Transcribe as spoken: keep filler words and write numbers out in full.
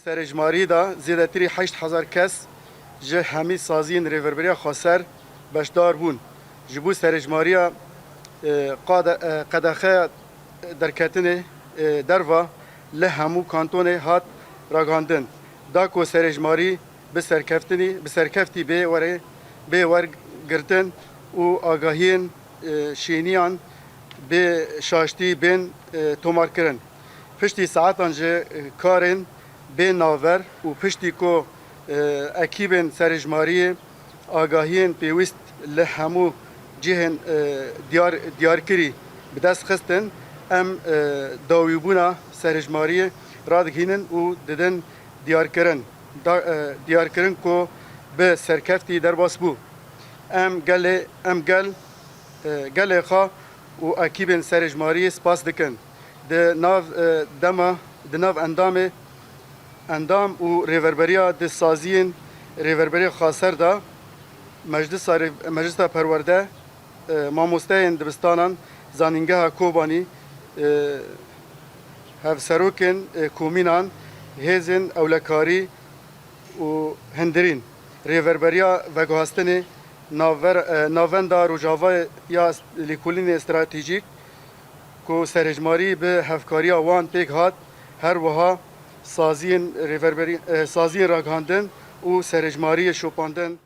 Serêjmarî de zêdetirî heşt hezar kes ji hemî saziyên Rêverberiya Xweser beşdar bûn. Ji bo serêjmariya, e, qade-, e, qedexeya derketinê, e, derva li hemû kantonê hat ragihandin. Da ku serêjmarî bi serkeftinî, bi serkeftî bê were, bê wergirtin û agahiyên, e, şêniyan bê şaştî bên, e, tomarkirin. Piştî saetan ji, e, karên bê navber û piştî ku, e, ekîbên serêjmariyê agahiyên pêwîst li hemû cihên, e, diyar, diyarkirî bi dest xistin, em, e, dawîbûna serêjmariyê radigihînin û didin diyarkirin. Da, e, diyarkirin ku bi serkeftî derbas bû. Em gelê, em gel, e, gelê xwe û ekîbên serêjmariyê spas dikin. Di nav, e, dema, di nav endamê, endam û rêverberiya di saziyên Rêverberiya Xaser de Meclisa Rê-, Meclisa Perwerde, e, mamosteyên dibistanan, Zanîngeha Kobanî, e, hevserokên, e, komînan, hêzên ewlekarî û hundirîn, Rêverberiya Veguhastinê, navver-, e, Navenda Rojava ya Lêkolînê Stratejîk ku serêjmarî bi hevkariya wan pêk hat, her wiha saziyên rêverberî, e, saziyên ragihandin û serêjmariyê şopandin.